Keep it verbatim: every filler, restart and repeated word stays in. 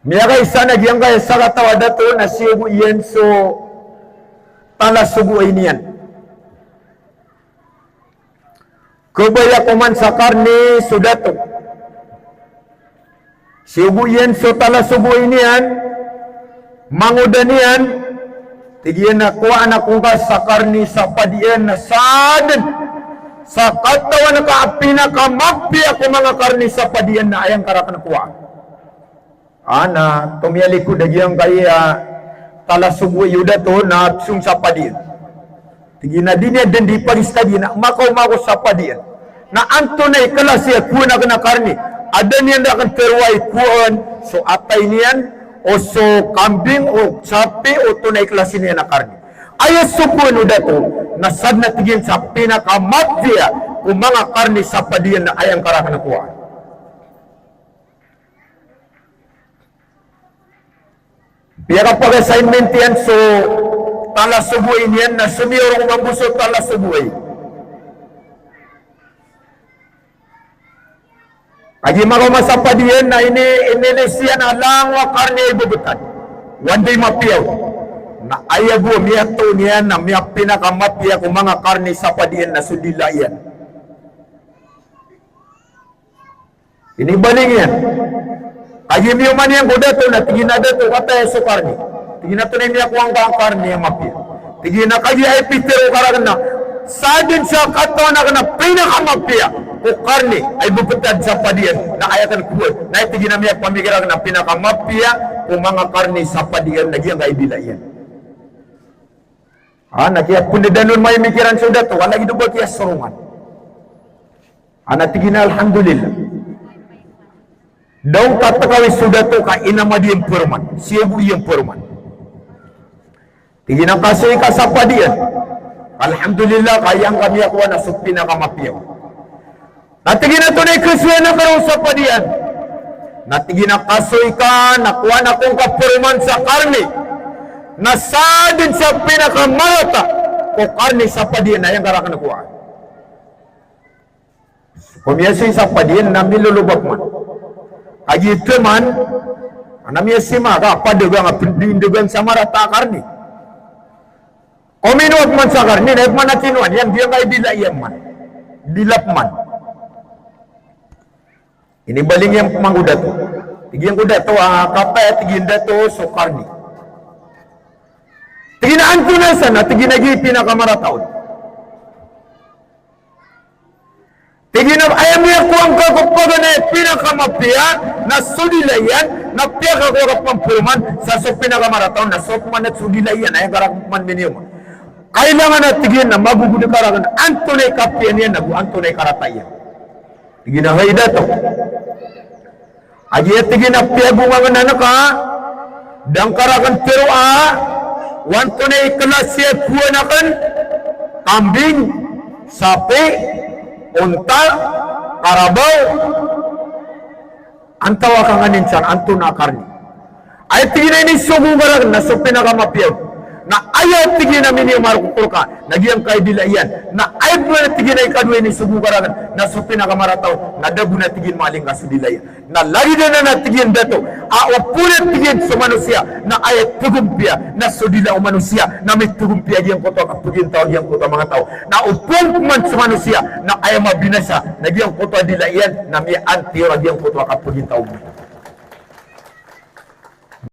Miyakaisa na giyangkaya sakataw a dato na siyogo iyan so talasogoay niyan. Kabaya ko man sa karni so dato. Siyogo iyan so talasogoay niyan, mangoda niyan, tig iyan a kowaan ako ngka sa karni sa padiyan na sadn sa katawan ka a pinakamapiya ko manga karni sa padiyan na aya ngka rakn kowaan. Ana, tomiyalikod a giyangkaya talasogoay o dato na song sa padiyan. Tig iyan a di niyan dn di pagistadiyan a makaoma ako sa padiyan na antonaa i klasi a kowaan akn a karni. A da niyan rakn tharoa i kowaan so atay niyan, o so kambing, o sapi, o antonaa i klasi niyan a karni. Aya so kowaan o dato na sadn a tig iyan sa pinakamapiya ko manga karni sa padiyan na aya ngka rakn kowaan. Piyakapag-assignment iyan so talasogoay niyan na somiyorong mambo so talasogoay. Kagiya makaoma sa padiyan na ini, inilis iyan a langowan a karni a ibebetad. Oway, di mapiya on. Na aya bo miyatoon iyan na miyapinakamapiya ko manga karni sa padiyan na so dila iyan. Inibaling iyan. Kagiya miyoman iyan ko dato na tig iyan a dato, kataya so karni. Tig iyan a antonaa i miyakowa ngka a karni a mapiya. Tig iyan a kagiya aya pitharo ka rakn na sadn sa katawan akn a pinakamapiya ko karni a ibebetad sa padiyan na aya akn kowaan. Na tig iyan a miyapamikir akn a pinakamapiya ko manga karni sa padiyan na giyangkaya dila iyan. Ana, kiyapndadan on maya mikiran so dato, ka lagid o ba kiyasorongan. Ana, tig iyan a alhamdulillah. Da on katekawi so dato ka inamad iyan paroman, siyogo iyan paroman. Tig iyan a kasoy ka sa padiyan. Alhamdulillah, ka aya ngka miyakowa na so pinakamapiya. Na tig iyan a antonaa i kasoy akn roo sa padiyan. Na tig iyan a kasoy ka na kowaan ako ngka paroman sa karni na sadn sa pinakamarata ko karni sa padiyan na aya ngka rakn kowaan. Ko miyasoy sa padiyan na milolobap man. Kagiya taman, ana, miyasima ka padagang a pndagang sa marata a karni. Ko minowa pman sa karni, na aya pman a kinowa niyan, giyangkai dila iyan man. Dila pman. Inibaling iyan pman ko dato. Tig iyan ko dato, a, kapaya, tig iyan, dato so karni. Tig iyan a antonaa san, tig iyan a giya i pinakamarata on. Tig iyan a aya miyakowa ngka ko paganay a pinakamapiya na so dila iyan, na piyakakowa ka pman paroman sa so pinakamarata on, na so pman na so dila iyan, aya ngka rakn pman miniyoma. Kailangan a tig iyan na magogod ka rakn antonaa i kapiya niyan ago antonaa i karata iyan. Tig iyan a hay dato. Kagiya tig iyan a piyagongangnan ka, da ngka rakn tharoa o antonaa i klasi a kowan akn, kambing, sapi, onta, karabaw, antawaa ka nganin san, antonaa a karni. Aya tig iyan a inisogo ka rakn na so pinakamapiya on. Na aya tig iyan a miniyoma roo ko korka na giyangkai dila iyan. Na aya pman tig iyan a ikadowa a inisogo ka rakn na so pinakamarata on. Na da bo na tig iyan maling ka so dila iyan. Na lagid anan a tig iyan dato, a opama tig iyan so manosiya na aya tgompiya na so dila o manosiya na mitgompiya giyangkoto a kapagintaw a giyangkoto a manga taw. Na opama pman so manosiya na aya mabinasa na giyangkoto a dila iyan na miyaantiyor a giyangkoto a kapagintaw.